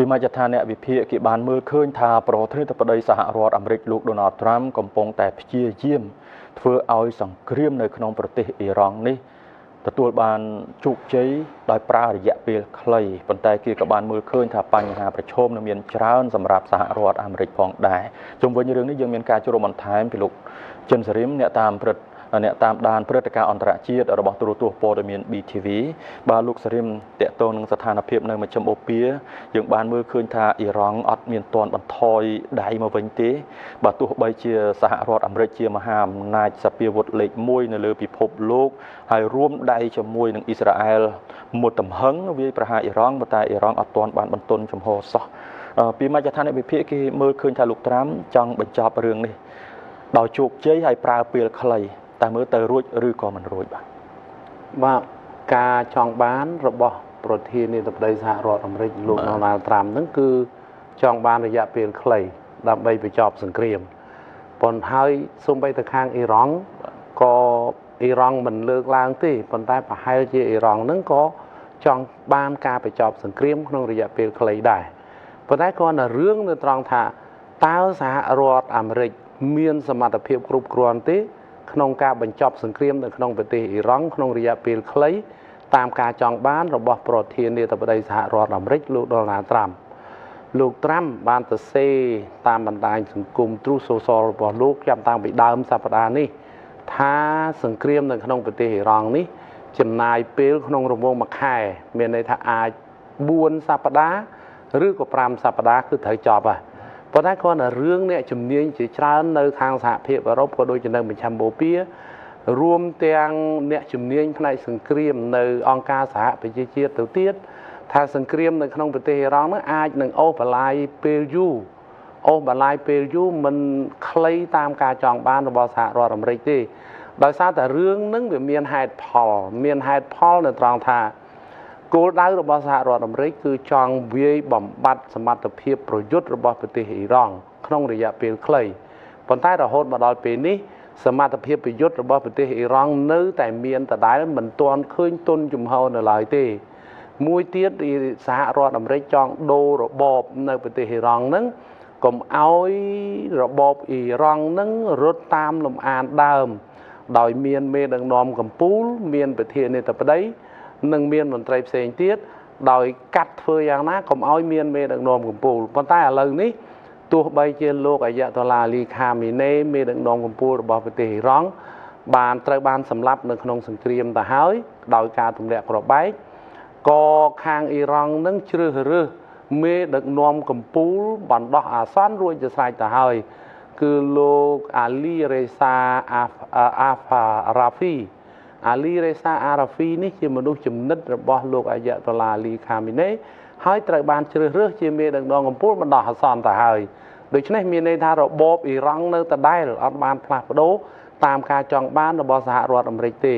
ពីមជ្ឈដ្ឋានអ្នកវិភាគគេបានមើលឃើញថាប្រធានាធិបតីសហរដ្ឋអាមេរិកលោកដូណាល់ត្រាំកំពុងតែព្យាយាមធ្វើឲ្យសង្គ្រាមនៅក្នុងប្រទេសអ៊ីរ៉ង់នេះទទួលបានជោគជ័យដោយប្រើរយៈពេលខ្លីប៉ុន្តែគេក៏បានមើលឃើញថាបញ្ហាប្រឈមនៅមានច្រើនសម្រាប់សហរដ្ឋអាមេរិកផងដែរជុំវិញរឿងនេះយើងមានការចូលរួមបន្ថែមពីលោកចិនសារីមអ្នកតាមដានព្រឹត្តិការណ៍អន្តរជាតិរបស់ទូរទស្សន៍ព័ត៌មាន BTV បាទលោកសារីមតកតងនឹងស្ថានភាពនៅមជ្ឈិមបូព៌ាយើងបានមើលឃើញថាអ៊ីរ៉ង់អត់មានទាន់បន្ថយដៃមកវិញទេបាទទោះបីជាសហរដ្ឋអាមេរិកជាមហាអំណាចសភាវុធលេខ1នៅលើពិភពលោកហើយរួមដៃជាមួយនឹងអ៊ីស្រាអែលមួយទំហឹងវាយប្រហារអ៊ីរ៉ង់ប៉ុន្តែអ៊ីរ៉ង់អត់ទាន់បានបន្ទន់ចំហសោះពីមជ្ឈដ្ឋានវិភាគគេមើលឃើញថាលោកត្រាំចង់បញ្ចប់រឿងនេះដោយជោគជ័យហើយប្រើពេលខ្លីតែមើលទៅរួចឬក៏មិនរួចបាទបាទការចង់បានរបស់ប្រធានាធិបតីសហរដ្ឋអាមេរិកលោកដូណាល់ត្រាំហ្នឹងគឺចង់បានរយៈពេលខ្លីដើម្បីបញ្ចប់សង្គ្រាមប៉ុន្តែហើយសូម្បីតែខាងអ៊ីរ៉ង់ក៏អ៊ីរ៉ង់មិនលើកឡើងទេប៉ុន្តែប្រហែលជាអ៊ីរ៉ង់ហ្នឹងក៏ចង់បានការបញ្ចប់សង្គ្រាមក្នុងរយៈពេលខ្លីដែរប៉ុន្តែគ្រាន់តែរឿងនៅត្រង់ថាតើសហរដ្ឋអាមេរិកមានសមត្ថភាពគ្រប់គ្រាន់ទេក្នុងការបញ្ចប់សង្គ្រាមនៅក្នុងប្រទេសអ៊ីរ៉ង់ក្នុងរយៈពេលខ្លីតាមការចង់បានរបស់ប្រធានាធិបតីសហរដ្ឋអាមេរិកលោកដូណាល់ត្រាំលោកត្រាំបានសរសេរតាមបណ្ដាញសង្គម Truth Social របស់លោកចាប់តាំងពីដើមសប្តាហ៍នេះថាសង្គ្រាមនៅក្នុងប្រទេសអ៊ីរ៉ង់នេះចំណាយពេលក្នុងរង្វង់មួយខែមានន័យថាអាច4សប្តាហ៍ឬក៏5សប្តាហ៍គឺត្រូវចប់ហើយប៉ុន្តែគ្រាន់តែរឿងអ្នកជំនាញជាច្រើននៅខាងសហភាពអឺរ៉ុបក៏ដូចជានៅមជ្ឈមបូព៌ារួមទាំងអ្នកជំនាញផ្នែកសង្គ្រាមនៅអង្គការសហប្រជាជាតិទៅទៀតថាសង្គ្រាមនៅក្នុងប្រទេសអ៊ីរ៉ង់នោះអាចនឹងអូសបន្លាយពេលយូរអូសបន្លាយពេលយូរមិនខ្លីតាមការចង់បានរបស់សហរដ្ឋអាមេរិកទេដោយសារតែរឿងនឹងវាមានហេតុផលមានហេតុផលនៅត្រង់ថាគោលដៅរបស់សហរដ្ឋអាមេរិកគឺចង់វាយបំបត្តិសមត្ថភាពប្រយុទ្ធរបស់ប្រទេសអ៊ីរ៉ង់ក្នុងរយៈពេលខ្លីប៉ុន្តែរហូតមកដល់ពេលនេះសមត្ថភាពប្រយុទ្ធរបស់ប្រទេសអ៊ីរ៉ង់នៅតែមានដដែលមិនទាន់ឃើញទុនជំហរនៅឡើយទេមួយទៀតសហរដ្ឋអាមេរិកចង់ដូររបបនៅប្រទេសអ៊ីរ៉ង់ហ្នឹងកុំឲ្យរបបអ៊ីរ៉ង់ហ្នឹងរត់តាមលំអានដើមដោយមានមេដឹកនាំកម្ពុជាមានប្រធានាធិបតីនិងមានមន្ត្រីផ្សេងទៀតដោយកាត់ធ្វើយ៉ាងណាកុំឲ្យមានមេដឹកនាំកម្ពុជាប៉ុន្តែឥឡូវនេះទោះបីជាលោកអាយ៉ាតូឡាលីខាមីណេមេដឹកនាំកម្ពុជារបស់ប្រទេសអ៊ីរ៉ង់បានត្រូវបានសម្លាប់នៅក្នុងសង្គ្រាមទៅហើយដោយការទម្លាក់គ្រាប់បែកក៏ខាងអ៊ីរ៉ង់នឹងជ្រើសរើសមេដឹកនាំកម្ពុជាបណ្ដោះអាសន្នរួចជាស្រេចទៅហើយគឺលោកអាលីរេសាអាហ្វារ៉ាហ្វីអាលីរេសាអារ៉ាហ្វីនេះជាមនុស្សចំណិតរបស់លោកអាយ៉ាតូឡាលីខាមីណេហើយត្រូវបានជ្រើសរើសជាមេដឹកនាំកម្ពុជាបណ្ដោះអាសន្នទៅហើយដូច្នេះមានន័យថារបបអ៊ីរ៉ង់នៅដដែលអត់បានផ្លាស់ប្ដូរតាមការចង់បានរបស់សហរដ្ឋអាមេរិកទេ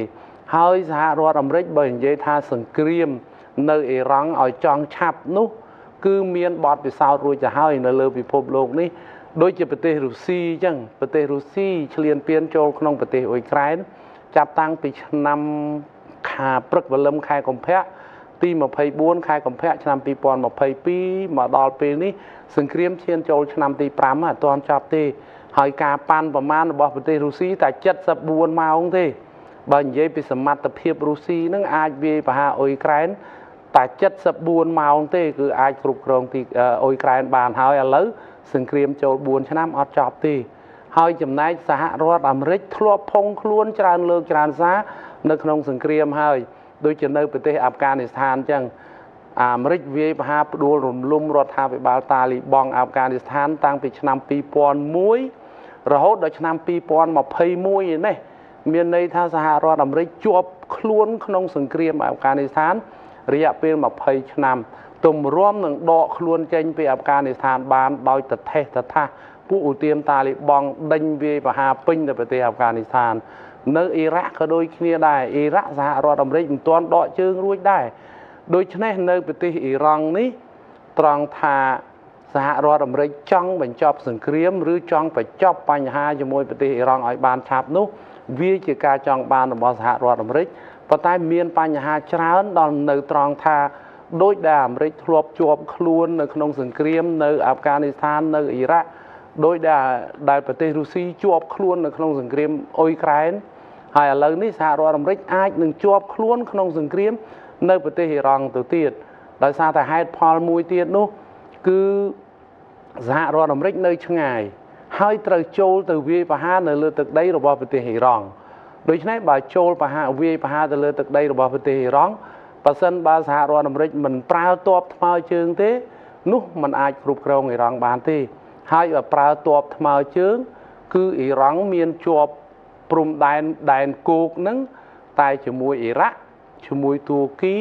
ហើយសហរដ្ឋអាមេរិកបើនិយាយថាសង្គ្រាមនៅអ៊ីរ៉ង់ឲ្យចង់ឆាប់នោះគឺមានបទពិសោធន៍រួចទៅហើយនៅលើពិភពលោកនេះដូចជាប្រទេសរុស្ស៊ីអញ្ចឹងប្រទេសរុស្ស៊ីឈ្លានពានចូលក្នុងប្រទេសអ៊ុយក្រែនចាប់តាំងពីឆ្នាំខាព្រឹកវលឹមខែកុម្ភៈទី24ខែកុម្ភៈឆ្នាំ2022មកដល់ពេលនេះសង្គ្រាមឈានចូលឆ្នាំទី5អត់ទាន់ចប់ទេហើយការប៉ាន់ប្រមាណរបស់ប្រទេសរុស្ស៊ីតែ74ម៉ោងទេបើនិយាយពីសមត្ថភាពរុស្ស៊ីនឹងអាចវាយប្រហារអ៊ុយក្រែនតែ74ម៉ោងទេគឺអាចគ្រប់គ្រងទីអ៊ុយក្រែនបានហើយឥឡូវសង្គ្រាមចូល4ឆ្នាំអត់ចប់ទេហើយចំណែកសហរដ្ឋអាមេរិកធ្លាប់ផុងខ្លួនច្រើនលើកច្រើនសារនៅក្នុងសង្គ្រាមហើយដូចជានៅប្រទេសអាហ្វហ្គានីស្ថានអញ្ចឹងអាមេរិកវាយប្រហារផ្ដួលរំលំរដ្ឋាភិបាលតាលីបង់អាហ្វហ្គានីស្ថានតាំងពីឆ្នាំ2001រហូតដល់ឆ្នាំ2021នេះមានន័យថាសហរដ្ឋអាមេរិកជាប់ខ្លួនក្នុងសង្គ្រាមអាហ្វហ្គានីស្ថានរយៈពេល20ឆ្នាំទម្រាំនឹងដកខ្លួនចេញពីអាហ្វហ្គានីស្ថានបានដោយតថេះតថាសពួកឧទាមតាលីបង់ដេញវាយប្រហារពេញទៅប្រទេសអាហ្វហ្គានីស្ថាននៅអ៊ីរ៉ាក់ក៏ដូចគ្នាដែរអ៊ីរ៉ាក់សហរដ្ឋអាមេរិកមិនទាន់ដកជើងរួចដែរដូច្នេះនៅប្រទេសអ៊ីរ៉ង់នេះត្រង់ថាសហរដ្ឋអាមេរិកចង់បញ្ចប់សង្គ្រាមឬចង់បញ្ចប់បញ្ហាជាមួយប្រទេសអ៊ីរ៉ង់ឲ្យបានឆាប់នោះវាជាការចង់បានរបស់សហរដ្ឋអាមេរិកប៉ុន្តែមានបញ្ហាច្រើនដល់នៅត្រង់ថា ដោយដែលអាមេរិកធ្លាប់ជាប់ខ្លួននៅក្នុងសង្គ្រាមនៅអាហ្វហ្គានីស្ថាននៅអ៊ីរ៉ាក់ដោយដែលប្រទេសរុស្ស៊ីជាប់ខ្លួននៅក្នុងសង្គ្រាមអ៊ុយក្រែនហើយឥឡូវនេះសហរដ្ឋអាមេរិកអាចនឹងជាប់ខ្លួនក្នុងសង្គ្រាមនៅប្រទេសអ៊ីរ៉ង់ទៅទៀតដោយសារតែហេតុផលមួយទៀតនោះគឺសហរដ្ឋអាមេរិកនៅឆ្ងាយហើយត្រូវចូលទៅវាយប្រហារនៅលើទឹកដីរបស់ប្រទេសអ៊ីរ៉ង់ដូច្នេះបើចូលប្រហារវាយប្រហារទៅលើទឹកដីរបស់ប្រទេសអ៊ីរ៉ង់បើសិនបើសហរដ្ឋអាមេរិកមិនប្រើទ័ពថ្មើរជើងទេនោះมันអាចគ្រប់គ្រងអ៊ីរ៉ង់បានទេហើយបើប្រើទ័ពថ្មើរជើងគឺអ៊ីរ៉ង់មានជាប់ព្រំដែនដែនគោកនឹងតែជាមួយអ៊ីរ៉ាក់ជាមួយទួរគី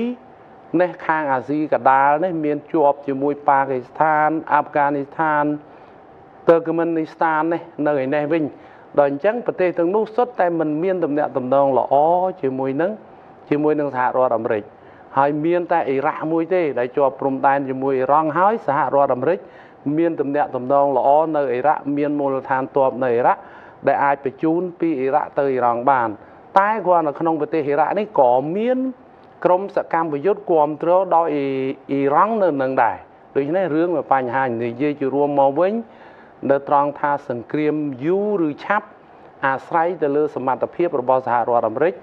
នេះខាងអាស៊ីកណ្ដាលនេះមានជាប់ជាមួយប៉ាគីស្ថានអាហ្វហ្គានីស្ថានទើកមិននីស្ថាននេះនៅឯនេះវិញដល់អញ្ចឹងប្រទេសទាំងនោះសុទ្ធតែមិនមានទំនាក់ទំនងល្អជាមួយនឹងសហរដ្ឋអាមេរិកហើយមានតែអ៊ីរ៉ាក់មួយទេដែលជាប់ព្រំដែនជាមួយអ៊ីរ៉ង់ហើយសហរដ្ឋអាមេរិកមានទំនាក់ទំនងល្អនៅអ៊ីរ៉ាក់មានមូលដ្ឋានទ័ពនៅអ៊ីរ៉ាក់ដែលអាចបញ្ជូនពីអ៊ីរ៉ាក់ទៅអ៊ីរ៉ង់បានតែគ្រាន់តែក្នុងប្រទេសអ៊ីរ៉ាក់នេះក៏មានក្រមសកម្មយុទ្ធគាំទ្រដោយអ៊ីរ៉ង់នៅនឹងដែរដូច្នេះរឿងវាបញ្ហានិយាយជារួមមកវិញនៅត្រង់ថាសង្គ្រាមយូរឬឆាប់អាស្រ័យទៅលើសមត្ថភាពរបស់សហរដ្ឋអាមេរិក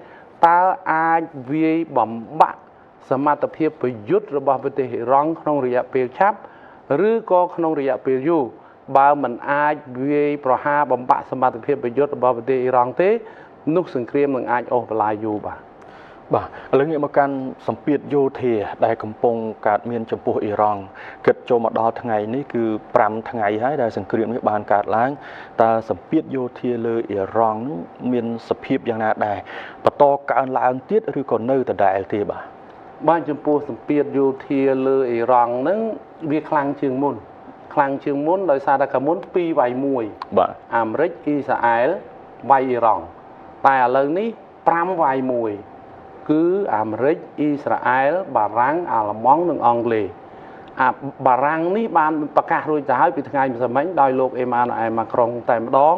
តើអាចវាយបំបាក់សមត្ថភាពប្រយុទ្ធរបស់ប្រទេសអ៊ីរ៉ង់ក្នុងរយៈពេលឆាប់ឬក៏ក្នុងរយៈពេលយូរបើមិនអាចវាយប្រហារបំបាក់សមត្ថភាពប្រយុទ្ធរបស់ប្រទេសអ៊ីរ៉ង់ទេនោះសង្គ្រាមនឹងអាចអូសបន្លាយយូរបាទបាទឥឡូវងាកមកកាន់សម្ពាធយោធាដែលកំពុងកើតមានចំពោះអ៊ីរ៉ង់គិតចូលមកដល់ថ្ងៃនេះគឺ5ថ្ងៃហើយដែលសង្គ្រាមនេះបានកើតឡើងតើសម្ពាធយោធាលើអ៊ីរ៉ង់មានសភាពយ៉ាងណាដែរបន្តកើនឡើងទៀតឬក៏នៅដដែលទេបាទបាទចំពោះសម្ពាធយោធាលើអ៊ីរ៉ង់ហ្នឹងវាខ្លាំងជាងមុនខ្លាំងជាងមុនដោយសារតែកាលមុន2វាយ1បាទអាមេរិកអ៊ីស្រាអែលវាយអ៊ីរ៉ង់តែឥឡូវនេះ5វាយ1គឺអាមេរិកអ៊ីស្រាអែលបារាំងអាល្លឺម៉ង់និងអង់គ្លេសអាបារាំងនេះបានប្រកាសរួចទៅហើយពីថ្ងៃម្សិលមិញដោយលោកអេម៉ានូអែលម៉ាក្រុងតែម្ដង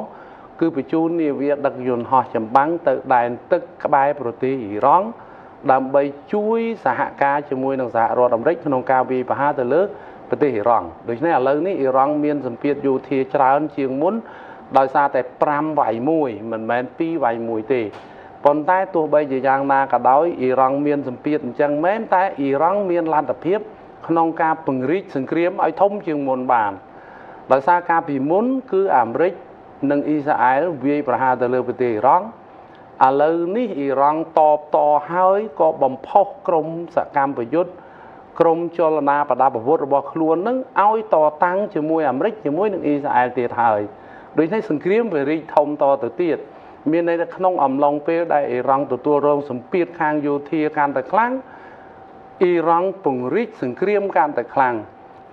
គឺបញ្ជូននាវាដឹកយន្តហោះចម្បាំងទៅដែនទឹកក្បែរប្រទេសអ៊ីរ៉ង់ដើម្បីជួយសហការជាមួយនឹងសហរដ្ឋអាមេរិកក្នុងការវាយប្រហារទៅលើប្រទេសអ៊ីរ៉ង់ដូច្នេះឥឡូវនេះអ៊ីរ៉ង់មានសម្ពាធយោធាច្រើនជាងមុនដោយសារតែ5វាយ1មិនមែន2វាយ1ទេប៉ុន្តែទោះបីជាយ៉ាងណាក៏ដោយអ៊ីរ៉ង់មានសម្ពាធអញ្ចឹងមែនតែអ៊ីរ៉ង់មានលទ្ធភាពក្នុងការពង្រីកសង្គ្រាមឲ្យធំជាងមុនបានដោយសារការពីមុនគឺអាមេរិកនិងអ៊ីស្រាអែលវាយប្រហារទៅលើប្រទេសអ៊ីរ៉ង់ឥឡូវនេះអ៊ីរ៉ង់តបតហើយក៏បំផុសក្រុមសកម្មប្រយុទ្ធក្រុមចលនាប្រដាប់អាវុធរបស់ខ្លួននឹងឲ្យតតាំងជាមួយអាមេរិកជាមួយនឹងអ៊ីស្រាអែលទៀតហើយដូច្នេះសង្គ្រាមវារីកធំតទៅទៀតមានន័យថាក្នុងអំឡុងពេលដែលអ៊ីរ៉ង់ទទួលរងសម្ពាធខាងយោធាកាន់តែខ្លាំងអ៊ីរ៉ង់ពង្រីកសង្គ្រាមកាន់តែខ្លាំង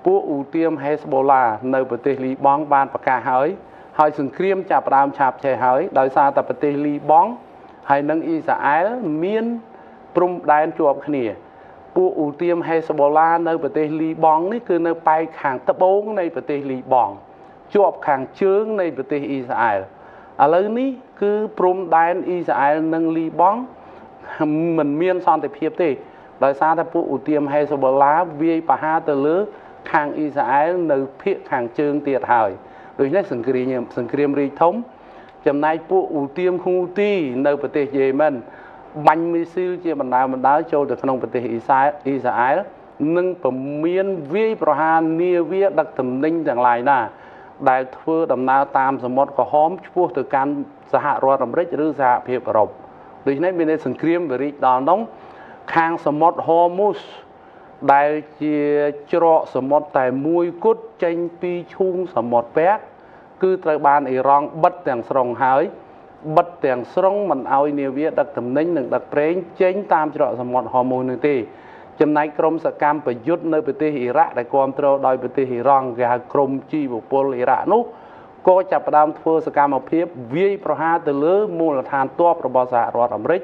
ពួកអ៊ូទៀមហេស្បូឡានៅប្រទេសលីបង់បានប្រកាសហើយហើយសង្គ្រាមចាប់ផ្ដើមឆាបឆេះហើយដោយសារតែប្រទេសលីបង់ហើយនិងអ៊ីស្រាអែលមានព្រំដែនជាប់គ្នាពួកអ៊ូទៀមហេស្បូឡានៅប្រទេសលីបង់នេះគឺនៅប៉ែកខាងត្បូងនៃប្រទេសលីបង់ជាប់ខាងជើងនៃប្រទេសអ៊ីស្រាអែលឥឡូវនេះគឺព្រំដែនអ៊ីស្រាអែលនិងលីបង់មិនមានសន្តិភាពទេដោយសារតែពួកអ៊ូទៀមហេស្បូឡាវាយប្រហារទៅលើខាងអ៊ីស្រាអែលនៅភាគខាងជើងទៀតហើយដូច្នេះសង្គ្រាមរីកធំចំណែកពួកអ៊ូទៀមហ៊ូទីនៅប្រទេសយេម៉ិនបាញ់មីស៊ីលជាបណ្ដើរចូលទៅក្នុងប្រទេសអ៊ីស្រាអែលនិងពមៀនវាយប្រហារនាវាដឹកទំនិញទាំងឡាយណាដែលធ្វើដំណើរតាមសមុទ្រក្រហមឆ្ពោះទៅកាន់សហរដ្ឋអាមេរិកឬសហភាពអឺរ៉ុបដូច្នេះមានន័យសង្គ្រាមវារីកដល់នោះខាងសមុទ្រហូមូសដែលជាច្រកសមុទ្រតែមួយគត់ចេញពីឈូងសមុទ្រពាក់គឺត្រូវបានអ៊ីរ៉ង់បិទទាំងស្រុងហើយបិទទាំងស្រុងមិនឲ្យនាវាដឹកទំនិញនិងដឹកប្រេងចេញតាមច្រកសមុទ្រហូមូសនោះទេចំណែកក្រមសកម្មប្រយុទ្ធនៅប្រទេសអ៊ីរ៉ាក់ដែលគ្រប់គ្រងដោយប្រទេសអ៊ីរ៉ង់គេហៅក្រមជីវពលអ៊ីរ៉ាក់នោះក៏ចាប់ផ្ដើមធ្វើសកម្មភាពវាយប្រហារទៅលើមូលដ្ឋានទ័ពរបស់សហរដ្ឋអាមេរិក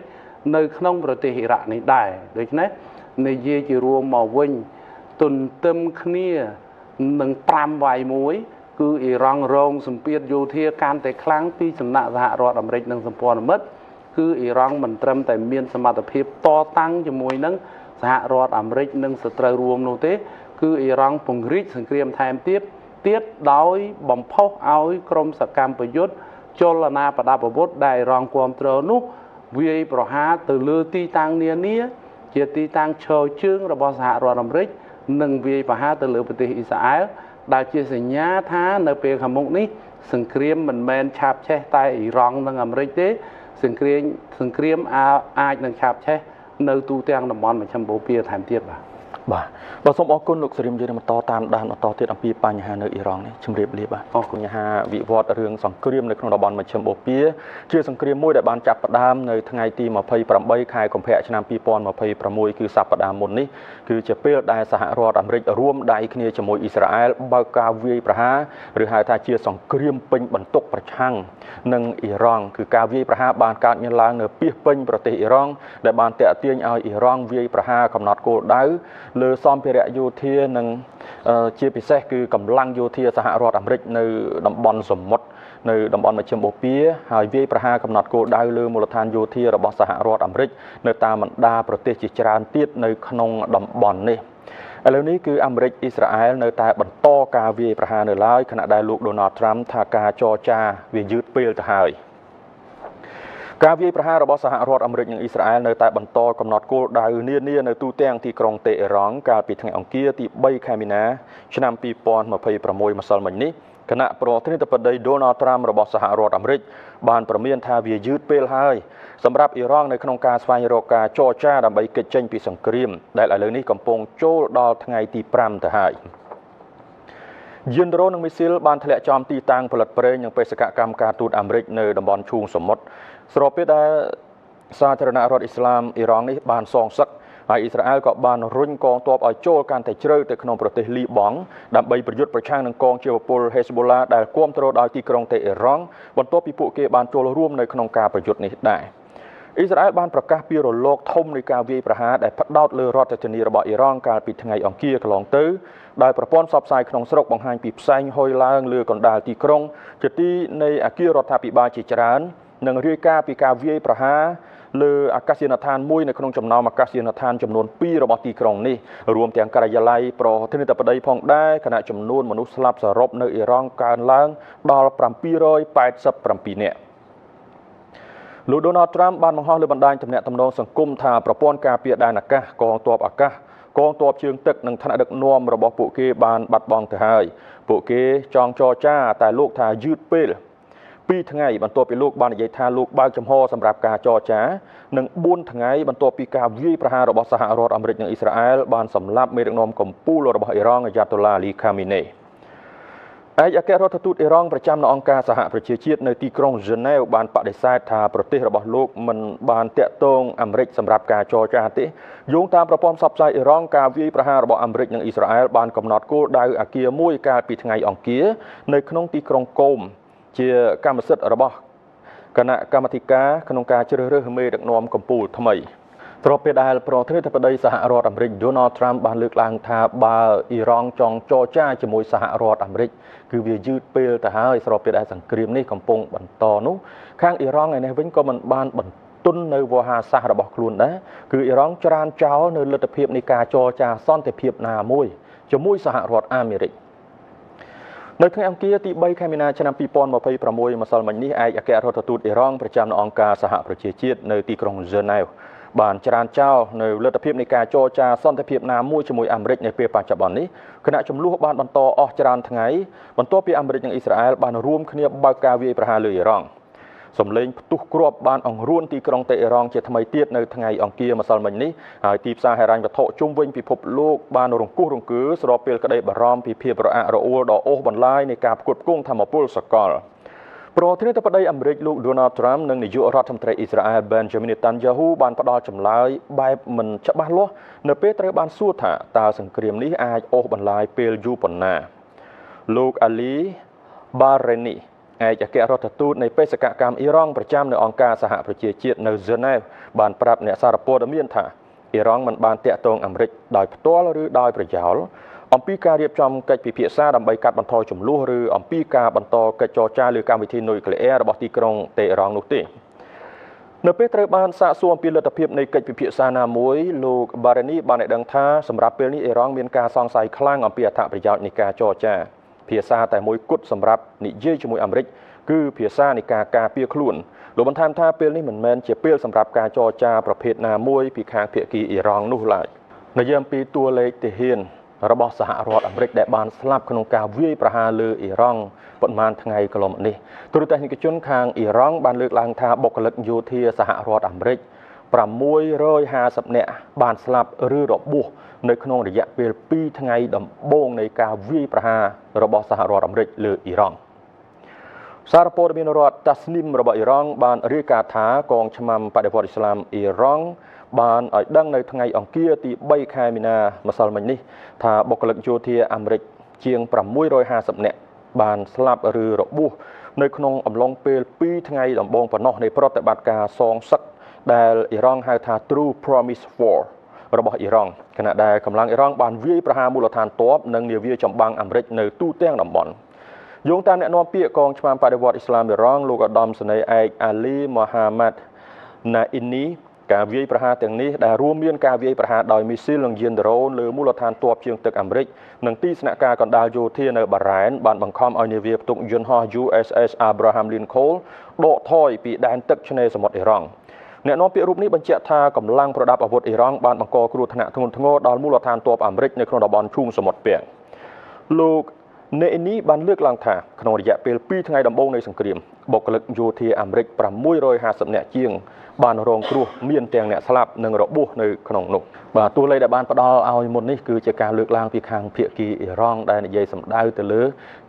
នៅក្នុងប្រទេសអ៊ីរ៉ាក់នេះដែរដូច្នេះនិយាយជារួមមកវិញទន្ទឹមគ្នានឹង5វាយ1គឺអ៊ីរ៉ង់រងសម្ពាធយោធាកាន់តែខ្លាំងពីសំណាក់សហរដ្ឋអាមេរិកនិងសម្ព័ន្ធមិត្តគឺអ៊ីរ៉ង់មិនត្រឹមតែមានសមត្ថភាពតតាំងជាមួយនឹង សហរដ្ឋអាមេរិកនិងសត្រូវរួមនោះទេគឺអ៊ីរ៉ង់ពង្រីកសង្គ្រាមថែមទៀតទៀតដោយបំផុសឲ្យក្រុមសកម្មប្រយុទ្ធចលនាប្រដាប់អាវុធដែលអ៊ីរ៉ង់គ្រប់គ្រងនោះវាយប្រហារទៅលើទីតាំងនានាជាទីតាំងឈរជើងរបស់សហរដ្ឋអាមេរិកនិងវាយប្រហារទៅលើប្រទេសអ៊ីស្រាអែលដែលជាសញ្ញាថានៅពេលខាងមុខនេះសង្គ្រាមមិនមែនឆាបឆេះតែអ៊ីរ៉ង់និងអាមេរិកទេសង្គ្រាមអាចនឹងឆាបឆេះនៅទូទាំងតំបន់មជ្ឈិមបូព៌ាថែមទៀតបាទបាទបាទសូមអរគុណលោកសេរីមយើងនឹងបន្តតាមដានបន្តទៀតអំពីបញ្ហានៅអ៊ីរ៉ង់នេះជម្រាបលាបាទអរគុណបញ្ហាវិវត្តរឿងសង្គ្រាមនៅក្នុងតំបន់មជ្ឈិមបូព៌ាជាសង្គ្រាមមួយដែលបានចាប់ផ្ដើមនៅថ្ងៃទី28ខែកុម្ភៈឆ្នាំ2026គឺសប្តាហ៍មុននេះគឺជាពេលដែលសហរដ្ឋអាមេរិករួមដៃគ្នាជាមួយអ៊ីស្រាអែលបើកការវាយប្រហារឬហៅថាជាសង្គ្រាមពេញបន្ទុកប្រឆាំងនឹងអ៊ីរ៉ង់គឺការវាយប្រហារបានកើតមានឡើងនៅពាសពេញប្រទេសអ៊ីរ៉ង់ដែលបានទាក់ទាញឲ្យអ៊ីរ៉ង់វាយប្រហារកំណត់គោលដៅលើសម្ភារៈយោធានិងជាពិសេសគឺកម្លាំងយោធាសហរដ្ឋអាមេរិកនៅតំបន់សមុទ្រនៅតំបន់មជ្ឈិមបូព៌ាហើយវាយប្រហារកំណត់គោលដៅលើមូលដ្ឋានយោធារបស់សហរដ្ឋអាមេរិកនៅតាមបណ្ដាប្រទេសជាច្រើនទៀតនៅក្នុងតំបន់នេះឥឡូវនេះគឺអាមេរិកអ៊ីស្រាអែលនៅតែបន្តការវាយប្រហារនៅឡើយខណៈដែលលោកដូណាល់ត្រាំថាការចរចាវាយឺតពេលទៅហើយការវាយប្រហាររបស់សហរដ្ឋអាមេរិកនិងអ៊ីស្រាអែលនៅតែបន្តកំណត់គោលដៅនានានៅទូទាំងទីក្រុងតេអេរ៉ង់កាលពីថ្ងៃអង្គារទី3ខែមីនាឆ្នាំ2026ម្សិលមិញនេះគណៈប្រធានាធិបតីដូណាល់ត្រាំរបស់សហរដ្ឋអាមេរិកបានព្រមានថាវាយឺតពេលហើយសម្រាប់អ៊ីរ៉ង់នៅក្នុងការស្វែងរកការចរចាដើម្បីគេចចេញពីសង្គ្រាមដែលឥឡូវនេះកំពុងចូលដល់ថ្ងៃទី5ទៅហើយយានដ្រូននិងមីស៊ីលបានធ្លាក់ចំទីតាំងផលិតប្រេងនិងបេសកកម្មការទូតអាមេរិកនៅតំបន់ឈូងសមុទ្រស្របពេលដែលសាធារណរដ្ឋអ៊ីស្លាមអ៊ីរ៉ង់នេះបានសងសឹកហើយអ៊ីស្រាអែលក៏បានរុញកងទ័ពឲ្យចូលកាន់តែជ្រៅទៅក្នុងប្រទេសលីបង់ដើម្បីប្រយុទ្ធប្រឆាំងនឹងកងជីវពលហេស្បូឡាដែលគាំទ្រដោយទីក្រុងតេអេរ៉ង់បន្ទាប់ពីពួកគេបានចូលរួមនៅក្នុងការប្រយុទ្ធនេះដែរអ៊ីស្រាអែលបានប្រកាសពីរលកធំនៃការវាយប្រហារដែលផ្ដោតលើរដ្ឋធានីរបស់អ៊ីរ៉ង់កាលពីថ្ងៃអង្គារកន្លងទៅដោយប្រព័ន្ធផ្សព្វផ្សាយក្នុងស្រុកបង្ហាញពីផ្សែងហុយឡើងលើកណ្ដាលទីក្រុងជាទីនៃអគាររដ្ឋាភិបាលជាច្រើននិងរាយការណ៍ពីការវាយប្រហារលើអាកាសយានដ្ឋានមួយនៅក្នុងចំណោមអាកាសយានដ្ឋានចំនួន2របស់ទីក្រុងនេះរួមទាំងការិយាល័យប្រធានាធិបតីផងដែរខណៈចំនួនមនុស្សស្លាប់សរុបនៅអ៊ីរ៉ង់កើនឡើងដល់787នាក់លោកដូណាល់ត្រាំបានបង្ហោះលើបណ្ដាញទំនាក់ទំនងសង្គមថាប្រព័ន្ធការពារដែនអាកាសកងទ័ពអាកាសកងទ័ពជើងទឹកនិងថ្នាក់ដឹកនាំរបស់ពួកគេបានបាត់បង់ទៅហើយពួកគេចង់ចរចាតែលោកថាយឺតពេល2ថ្ងៃបន្ទាប់ពីលោកបាននិយាយថាលោកបើកចំហសម្រាប់ការចរចានិង4ថ្ងៃបន្ទាប់ពីការវាយប្រហាររបស់សហរដ្ឋអាមេរិកនិងអ៊ីស្រាអែលបានសម្លាប់មេដឹកនាំកំពូលរបស់អ៊ីរ៉ង់អាយ៉ាតូឡាអាលីខាមីនេឯកអគ្គរដ្ឋទូតអ៊ីរ៉ង់ប្រចាំនៅអង្គការសហប្រជាជាតិនៅទីក្រុងហ្សឺណែវបានបដិសេធថាប្រទេសរបស់លោកមិនបានតាក់ទងអាមេរិកសម្រាប់ការចរចាទេយោងតាមប្រព័ន្ធផ្សព្វផ្សាយអ៊ីរ៉ង់ការវាយប្រហាររបស់អាមេរិកនិងអ៊ីស្រាអែលបានកំណត់គោលដៅអគារមួយកាលពីថ្ងៃអង្គារនៅក្នុងទីក្រុងកូមជាកម្មសិទ្ធិរបស់គណៈកម្មាធិការក្នុងការជ្រើសរើសមេដឹកនាំកម្ពុជាថ្មីស្របពេលដែលប្រធានាធិបតីសហរដ្ឋអាមេរិកដូណាល់ត្រាំបានលើកឡើងថាបើអ៊ីរ៉ង់ចង់ចរចាជាមួយសហរដ្ឋអាមេរិកគឺវាយឺតពេលទៅហើយស្របពេលដែលសង្គ្រាមនេះកំពុងបន្តនោះខាងអ៊ីរ៉ង់ឯនេះវិញក៏មិនបានបន្ទន់នៅវោហារសាស្ត្ររបស់ខ្លួនដែរគឺអ៊ីរ៉ង់ច្រានចោលនៅលទ្ធភាពនៃការចរចាសន្តិភាពណាមួយជាមួយសហរដ្ឋអាមេរិកនៅថ្ងៃអង្គារទី3ខែមីនាឆ្នាំ2026ម្សិលមិញនេះឯកអគ្គរដ្ឋទូតអ៊ីរ៉ង់ប្រចាំនៅអង្គការសហប្រជាជាតិនៅទីក្រុងហ្សឺណែវបានច្រានចោលនៅលទ្ធភាពនៃការចរចាសន្តិភាពណាមួយជាមួយអាមេរិកនៅពេលបច្ចុប្បន្ននេះខណៈចំនួនបានបន្តអស់ច្រើនថ្ងៃបន្ទាប់ពីអាមេរិកនិងអ៊ីស្រាអែលបានរួមគ្នាបើកការវាយប្រហារលើអ៊ីរ៉ង់សម្លេងផ្ទុះគ្រាប់បានអង្រួនទីក្រុងតេអេរ៉ង់ជាថ្មីទៀតនៅថ្ងៃអង្គារម្សិលមិញនេះហើយទីផ្សារហិរញ្ញវត្ថុជុំវិញពិភពលោកបានរង្គោះរង្គើស្របពេលក្តីបារម្ភពីភាពរអាក់រអួលដ៏អូសបន្លាយនៃការផ្គត់ផ្គង់ថាមពលសកលប្រធានាធិបតីអាមេរិកលោកដូណាល់ត្រាំនិងនាយករដ្ឋមន្ត្រីអ៊ីស្រាអែល Benjamin Netanyahu បានផ្ដល់ចម្លើយបែបមិនច្បាស់លាស់នៅពេលត្រូវបានសួរថាតើសង្គ្រាមនេះអាចអូសបន្លាយពេលយូរប៉ុណ្ណាលោកអាលីបារ៉េនីឯកអគ្គរដ្ឋទូតនៃបេសកកម្មអ៊ីរ៉ង់ប្រចាំនៅអង្គការសហប្រជាជាតិនៅហ្សឺណែវបានប្រាប់អ្នកសារព័ត៌មានថាអ៊ីរ៉ង់មិនបានតាក់ទងអាមេរិកដោយផ្ទាល់ឬដោយប្រយោលអំពីការរៀបចំកិច្ចពិភាក្សាដើម្បីកាត់បន្ថយជម្លោះឬអំពីការបន្តកិច្ចចរចាលើកម្មវិធីនុយក្លេអ៊ែររបស់ទីក្រុងតេអេរ៉ង់នោះទេ នៅពេលត្រូវបានសាកសួរអំពីលទ្ធភាពនៃកិច្ចពិភាក្សាណាមួយលោកបារ៉េនីបានឲ្យដឹងថាសម្រាប់ពេលនេះអ៊ីរ៉ង់មានការសង្ស័យខ្លាំងអំពីអត្ថប្រយោជន៍នៃការចរចាភាសាតែមួយគត់សម្រាប់និយាយជាមួយអាមេរិកគឺភាសានៃការការពារខ្លួនលោកបន្ថែមថាពេលនេះមិនមែនជាពេលសម្រាប់ការចរចាប្រភេទណាមួយពីខាងភាគីអ៊ីរ៉ង់នោះឡើយនិយាយអំពីតួលេខទាហានរបស់សហរដ្ឋអាមេរិកដែលបានស្លាប់ក្នុងការវាយប្រហារលើអ៊ីរ៉ង់ប៉ុន្មានថ្ងៃកន្លងមកនេះទូរទស្សនិកជនខាងអ៊ីរ៉ង់បានលើកឡើងថាបុគ្គលិកយោធាសហរដ្ឋអាមេរិក650នាក់បានស្លាប់ឬរបួសនៅក្នុងរយៈពេល2ថ្ងៃដំបូងនៃការវាយប្រហាររបស់សហរដ្ឋអាមេរិកលើអ៊ីរ៉ង់សារព័ត៌មានរដ្ឋតាស្នីមរបស់អ៊ីរ៉ង់បានរាយការណ៍ថាកងឆ្មាំបដិវត្តអ៊ីស្លាមអ៊ីរ៉ង់បានឲ្យដឹងនៅថ្ងៃអង្គារទី3ខែមីនាម្សិលមិញនេះថាបុគ្គលិកយោធាអាមេរិកជាង650នាក់បានស្លាប់ឬរបួសនៅក្នុងអំឡុងពេល2ថ្ងៃដំបូងប៉ុណ្ណោះនៃប្រតិបត្តិការសងសឹកដែលអ៊ីរ៉ង់ហៅថា True Promise War របស់អ៊ីរ៉ង់ខណៈដែលកម្លាំងអ៊ីរ៉ង់បានវាយប្រហារមូលដ្ឋានទ័ពនិងនាវាចម្បាំងអាមេរិកនៅទូទាំងតំបន់យោងតាមអ្នកនាំពាក្យកងឆ្មាំបដិវត្តអ៊ីស្លាមអ៊ីរ៉ង់លោកឧត្តមសេនីយ៍ឯកអាលីម៉ូហាម៉ាត់ណាអ៊ីនីការវាយប្រហារទាំងនេះដែលរួមមានការវាយប្រហារដោយមីស៊ីលនិងយានដ្រូនលើមូលដ្ឋានទ័ពជើងទឹកអាមេរិកនិងទីស្នាក់ការកណ្ដាលយោធានៅបារ៉ែនបានបង្ខំឲ្យនាវាផ្ទុកយន្តហោះ USS Abraham Lincoln ដកថយពីដែនទឹកឆ្នេរសមុទ្រអ៊ីរ៉ង់អ្នកនាំពាក្យរូបនេះបញ្ជាក់ថាកម្លាំងប្រដាប់អាវុធអ៊ីរ៉ង់បានបង្កគ្រោះថ្នាក់ធ្ងន់ធ្ងរដល់មូលដ្ឋានទ័ពអាមេរិកនៅក្នុងតំបន់ឈូងសមុទ្រពាំងលោកនេអ៊ីនីបានលើកឡើងថាក្នុងរយៈពេល2ថ្ងៃដំបូងនៃសង្គ្រាមបុគ្គលិកយោធាអាមេរិក650នាក់ជាងបានរងគ្រោះមានទាំងអ្នកស្លាប់និងរបួសនៅក្នុងនោះបាទតួលេខដែលបានផ្ដល់ឲ្យមុននេះគឺជាការលើកឡើងពីខាងភាគីអ៊ីរ៉ង់ដែលនិយាយសម្ដៅទៅលើ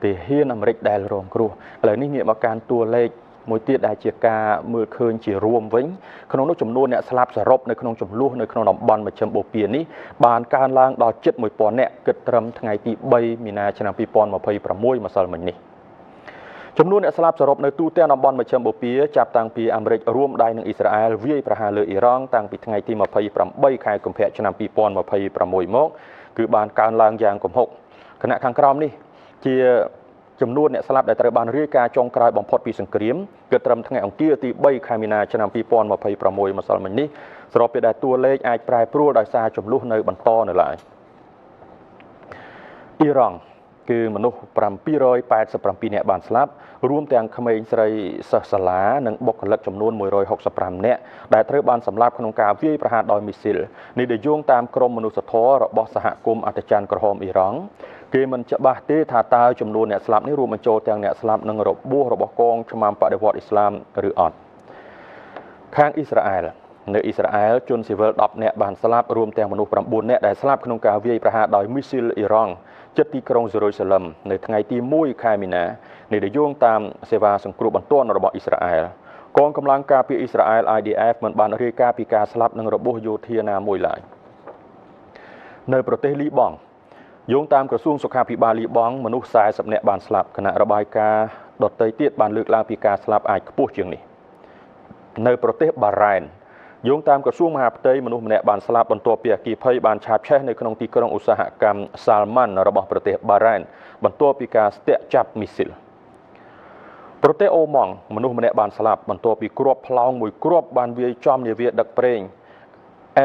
ទាហានអាមេរិកដែលរងគ្រោះឥឡូវនេះងាកមកកាន់តួលេខមួយទៀតដែលជាការមើលឃើញជារួមវិញក្នុងនោះចំនួនអ្នកស្លាប់សរុបនៅក្នុងចំនួននៅក្នុងតំបន់មជ្ឈិមបូព៌ានេះបានកើនឡើងដល់ជិត1000នាក់គិតត្រឹមថ្ងៃទី3មីនាឆ្នាំ2026ម្សិលមិញនេះចំនួនអ្នកស្លាប់សរុបនៅទូទាំងតំបន់មជ្ឈិមបូព៌ាចាប់តាំងពីអាមេរិករួមដៃនឹងអ៊ីស្រាអែលវាយប្រហារលើអ៊ីរ៉ង់តាំងពីថ្ងៃទី28ខែកុម្ភៈឆ្នាំ2026មកគឺបានកើនឡើងយ៉ាងគំហុកខណៈខាងក្រោមនេះជាចំនួនអ្នកស្លាប់ដែលត្រូវបានរាយការណ៍ចុងក្រោយបំផុតពីសង្គ្រាមគឺត្រឹមថ្ងៃអង្គារទី3ខែមីនាឆ្នាំ2026ម្សិលមិញនេះស្របពេលដែលតួលេខអាចប្រែប្រួលដោយសារចំនួននៅបន្តនៅឡើយអ៊ីរ៉ង់គឺមនុស្ស787នាក់បានស្លាប់រួមទាំងក្មេងស្រីសិស្សសាលានិងបុគ្គលិកចំនួន165នាក់ដែលត្រូវបានសម្លាប់ក្នុងការវាយប្រហារដោយមីស៊ីលនេះដែលយោងតាមក្រមមនុស្សធម៌របស់សហគមន៍អត្តចរណ៍ក្រហមអ៊ីរ៉ង់គេមិនច្បាស់ទេថាតើចំនួនអ្នកស្លាប់នេះរួមបញ្ចូលទាំងអ្នកស្លាប់និងរបួសរបស់កងឆ្មាំបដិវត្តអ៊ីស្លាមឬអត់ខាងអ៊ីស្រាអែលនៅអ៊ីស្រាអែលជនស៊ីវិល10នាក់បានស្លាប់រួមទាំងមនុស្ស9នាក់ដែលស្លាប់ក្នុងការវាយប្រហារដោយមីស៊ីលអ៊ីរ៉ង់ជិតទីក្រុងសេរុយសាឡឹមនៅថ្ងៃទី1ខែមីនានេះដែលយោងតាមសេវាសង្គ្រោះបន្ទាន់របស់អ៊ីស្រាអែលកងកម្លាំងការពារអ៊ីស្រាអែល IDF មិនបានរាយការណ៍ពីការស្លាប់និងរបួសយោធាណាមួយឡើយនៅប្រទេសលីបង់យោងតាមក្រសួងសុខាភិបាលលីបង់មនុស្ស40នាក់បានស្លាប់ខណៈរបាយការណ៍ដទៃទៀតបានលើកឡើងពីការស្លាប់អាចខ្ពស់ជាងនេះនៅប្រទេសបារ៉ែនយោងតាមក្រសួងមហាផ្ទៃមនុស្សម្នាក់បានស្លាប់បន្ទាប់ពីអគ្គិភ័យបានឆាបឆេះនៅក្នុងទីក្រុងឧស្សាហកម្មសាល់ម៉ាន់របស់ប្រទេសបារ៉ែនបន្ទាប់ពីការស្ទាក់ចាប់មីស៊ីលប្រទេសអូម៉ង់មនុស្សម្នាក់បានស្លាប់បន្ទាប់ពីគ្រាប់ផ្លោងមួយគ្រាប់បានវាយចំនាវាដឹកប្រេង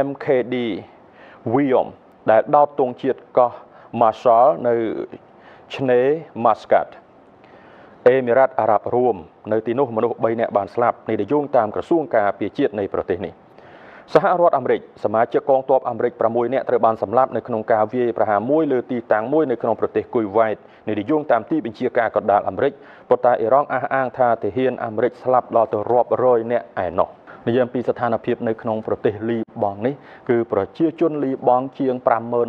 MKD William ដែលដោតទង់ជាតិកោះ Marshall នៅឆ្នេរ Muscat អេមីរ៉ាតអារ៉ាប់រួមនៅទីនោះមនុស្ស3នាក់បានស្លាប់នេះដែលយោងតាមក្រសួងការពារជាតិនៃប្រទេសនេះសហរដ្ឋអាមេរិកសមាជិកកងទ័ពអាមេរិក6នាក់ត្រូវបានសម្លាប់នៅក្នុងការវាយប្រហារមួយលើទីតាំងមួយនៅក្នុងប្រទេសគុយវ៉ៃតនេះដែលយោងតាមទីបញ្ជាការកណ្ដាលអាមេរិកប៉ុន្តែអ៊ីរ៉ង់អះអាងថាទាហានអាមេរិកស្លាប់ដល់ទៅរាប់រយនាក់ឯណោះនិយាយពីស្ថានភាពនៅក្នុងប្រទេសលីបង់នេះគឺប្រជាជនលីបង់ជាង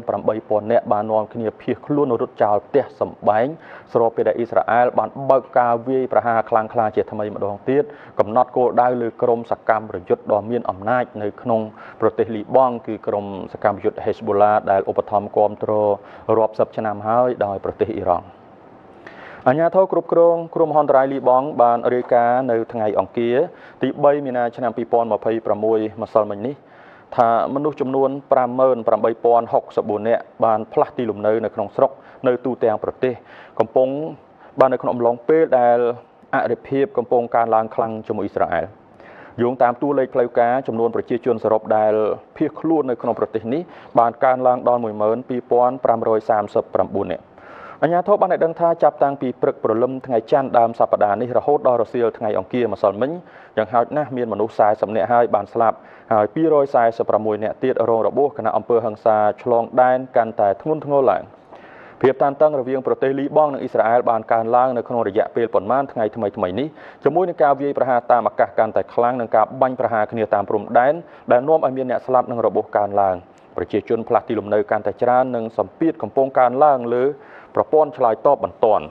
58000នាក់បាននាំគ្នាភៀសខ្លួនរត់ចោលផ្ទះសម្បែងស្របពេលដែលអ៊ីស្រាអែលបានបើកការវាយប្រហារខ្លាំងក្លាជាថ្មីម្ដងទៀតកំណត់គោលដៅលើក្រុមសកម្មប្រយុទ្ធដ៏មានអំណាចនៅក្នុងប្រទេសលីបង់គឺក្រុមសកម្មប្រយុទ្ធ Hezbollah ដែលឧបត្ថម្ភគាំទ្ររាប់សិបឆ្នាំហើយដោយប្រទេសអ៊ីរ៉ង់អាជ្ញាធរគ្រប់គ្រងគ្រោះមហន្តរាយលីបង់បានរាយការណ៍នៅថ្ងៃអង្គារទី3មីនាឆ្នាំ2026ម្សិលមិញនេះថាមនុស្សចំនួន58064នាក់បានផ្លាស់ទីលំនៅនៅក្នុងស្រុកនៅទូទាំងប្រទេសកំពុងបាននៅក្នុងអំឡុងពេលដែលអរិភាពកំពុងកើនឡើងខ្លាំងជាមួយអ៊ីស្រាអែល យោងតាមតួលេខផ្លូវការចំនួនប្រជាជនសរុបដែលភៀសខ្លួននៅក្នុងប្រទេសនេះបានកើនឡើងដល់ 12,539 នាក់អាជ្ញាធរបានឲ្យដឹងថាចាប់តាំងពីព្រឹកព្រលឹមថ្ងៃច័ន្ទដើមសប្តាហ៍នេះរហូតដល់រសៀលថ្ងៃអង្គារម្សិលមិញយ៉ាងហោចណាស់មានមនុស្ស40នាក់ហើយបានស្លាប់ហើយ246នាក់ទៀតរងរបួសខណៈអំពើហិង្សាឆ្លងដែនកាន់តែធ្ងន់ធ្ងរឡើងភាពតានតឹងរវាងប្រទេសលីបង់និងអ៊ីស្រាអែលបានកើនឡើងនៅក្នុងរយៈពេលប៉ុន្មានថ្ងៃថ្មីៗនេះជាមួយនឹងការវាយប្រហារតាមអាកាសកាន់តែខ្លាំងនិងការបាញ់ប្រហារគ្នាតាមព្រំដែនដែលនាំឲ្យមានអ្នកស្លាប់និងរបួសកើនឡើងប្រជាជនផ្លាស់ទីលំនៅកាន់តែច្រើននិងសម្ពាធកំពុងកើនឡើងលើប្រព័ន្ធឆ្លើយតបបន្ទាន់។